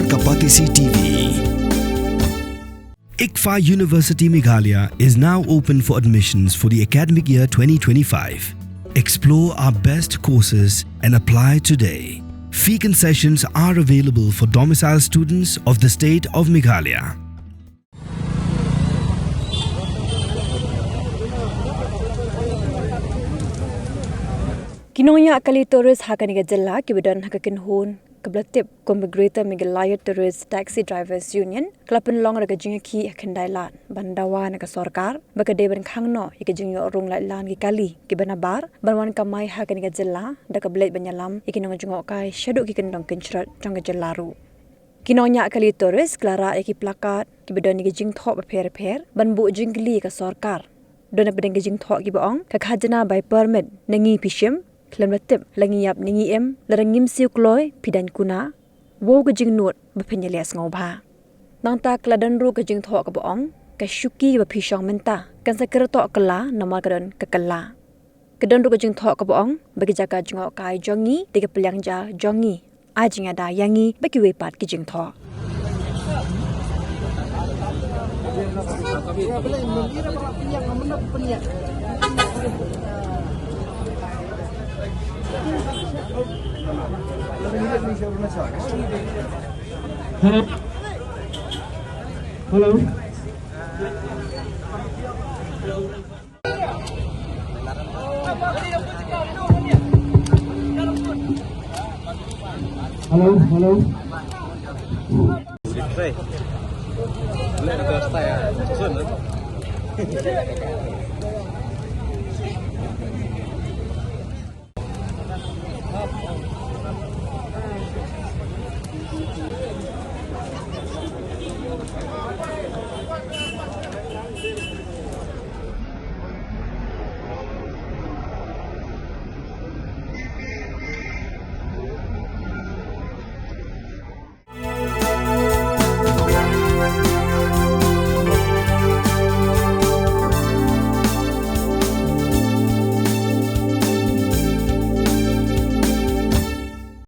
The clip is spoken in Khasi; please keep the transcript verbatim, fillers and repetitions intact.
Kapatisi T V. ICFAI University Meghalaya is now open for admissions for the academic year twenty twenty-five. Explore our best courses and apply today. Fee concessions are available for domicile students of the state of Meghalaya. Ki nongñiah kali tourist ha kane ka jylla kiba don ha ka kynhun kaba la tip kum ka Greater Meghalaya Tourist Taxi Drivers Union ka la pynlong da ka jingïakhih ha ka khyndai lad ban dawa na ka sorkar ba ka dei ban khang noh ïa ka jingïoh rung laitlan ki kali kiba nabar ban wan kamai ha kane ka jylla da kaba leit ban ïalam ïa ki nongjngohkai shaduh ki kyndong kynshrut jong ka jylla ruh. Ki nongñiah kali tourist ki la rah ïa ki placard kiba don ïa ki jingthoh bapher bapher ban buh jingkylli ïa ka sorkar. Don hapdeng ki jingthoh kiba ong ka khajna bai permit na ngi phi shim, khlem da tip la ngi ïap ne ngi im, lada ngim siew kloi phi dang kuna. Wow ka jingnud ba phin ïaleh sngewbha. Nangta ka la don ruh ka jingthoh kaba ong ka shuki ba phi shong mynta kan sa kyrtoh kylla namar ka don ka kylla. Ka don ruh ka jingthoh kaba ong ba ki jaka jngohkai jong ngi dei ka pliang ja jong ngi. Ai jingïada ïa ngi bad kiwei pat ki jingthoh. Hello. Hello. Hello, hello.